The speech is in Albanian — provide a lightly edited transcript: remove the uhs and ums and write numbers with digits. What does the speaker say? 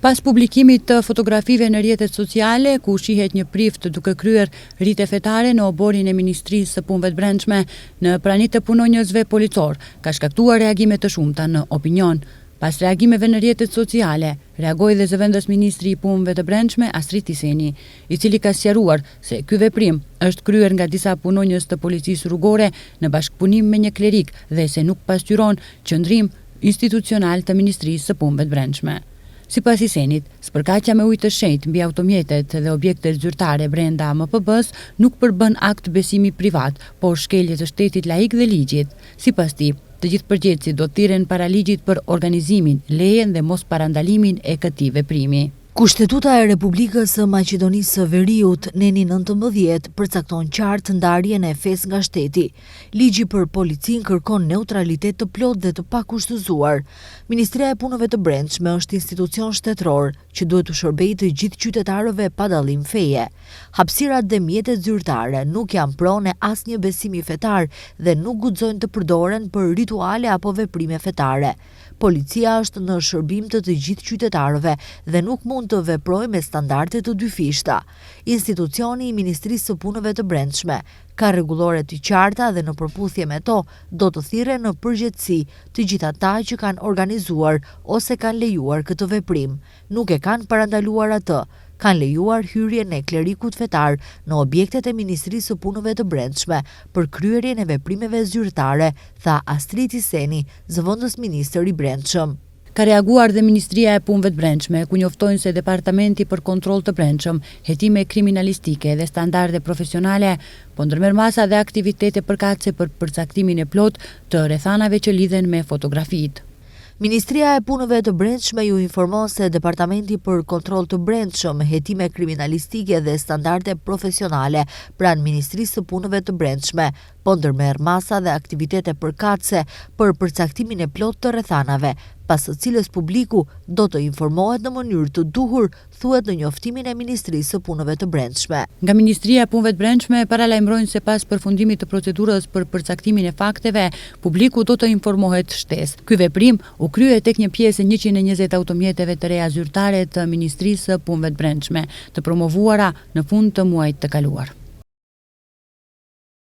Pas publikimit të fotografive në rrjetet sociale, ku shihet një prift duke kryer rite fetare në oborrin e Ministrisë së Punëve të Brendshme, në prani të punonjësve policorë, ka shkaktuar reagime të shumta në opinion. Pas reagimeve në rrjetet sociale, reagoi dhe zëvendës ministri i Punëve të Brendshme, Astrit Iseni, i cili ka sqaruar se ky veprim është kryer nga disa punonjës të Policisë Rrugore në bashkëpunim me një klerik dhe se nuk pasqyron qëndrim institucional të Ministrisë së Punëve të Brendshme. Sipas Isenit, spërkatja me ujë të shenjtë mbi automjetet dhe objektet zyrtare brenda MPB-së nuk përbën akt besimi privat, por shkelje të shtetit laik dhe ligjit. Sipas tij, të gjithë përgjegjësit do të thirren para ligjit për organizimin, lejen dhe mosparandalimin e këtij veprimi. Kushtetuta e Republikës së Maqedonisë së Veriut, neni 19, përcakton qartë ndarjen e fesë nga shteti. Ligji për policinë kërkon neutralitet të plotë dhe të pakushtëzuar. Ministria e Punëve të Brendshme është institucion shtetëror që duhet t'u shërbejë të gjithë qytetarëve pa dallim feje. Hapësirat dhe mjetet zyrtare nuk janë pronë e asnjë besimi fetar dhe nuk guxojnë të përdoren për rituale apo veprime fetare. Policia është në shërbim të të gjithë qytetarëve dhe nuk mund të veprojë me standarde të dyfishta. Institucioni i Ministrisë së Punëve të Brendshme ka rregullore të qarta dhe në përputhje me to do të thirren në përgjegjësi të gjithë ata që kanë organizuar ose kanë lejuar këtë veprim. Nuk e kanë parandaluar atë, kanë lejuar hyrjen e klerikut fetar në objektet e Ministrisë së Punëve të Brendshme për kryerjen e veprimeve zyrtare, tha Astrit Iseni, zëvendës ministër i Brendshëm. Ka reaguar dhe Ministria e Punëve të Brendshme, ku njoftojnë se Departamenti për Kontroll të Brendshëm, Hetime Kriminalistike dhe Standarde Profesionale po ndërmerr masa dhe aktivitete përkatëse për përcaktimin e plotë të rrethanave që lidhen me fotografitë. Ministria e Punëve të Brendshme ju informon se Departamenti për Kontroll të Brendshëm, Hetime Kriminalistike dhe Standarde Profesionale pranë Ministrisë së Punëve të Brendshme po ndërmerr masa dhe aktivitete përkatëse për përcaktimin e plotë të rrethanave, pas së cilës publiku do të informohet në mënyrë të duhur thuhet në njoftimin e Ministrisë së Punëve të Brendshme. Nga Ministria e Punëve të Brendshme paralajmërojnë se pas përfundimit të procedurës për përcaktimin e fakteve, publiku do të informohet shtesë. Ky veprim u krye tek një pjesë e 120 automjeteve të reja zyrtare të Ministrisë së Punëve të Brendshme, të promovuara në fund të muajit të kaluar.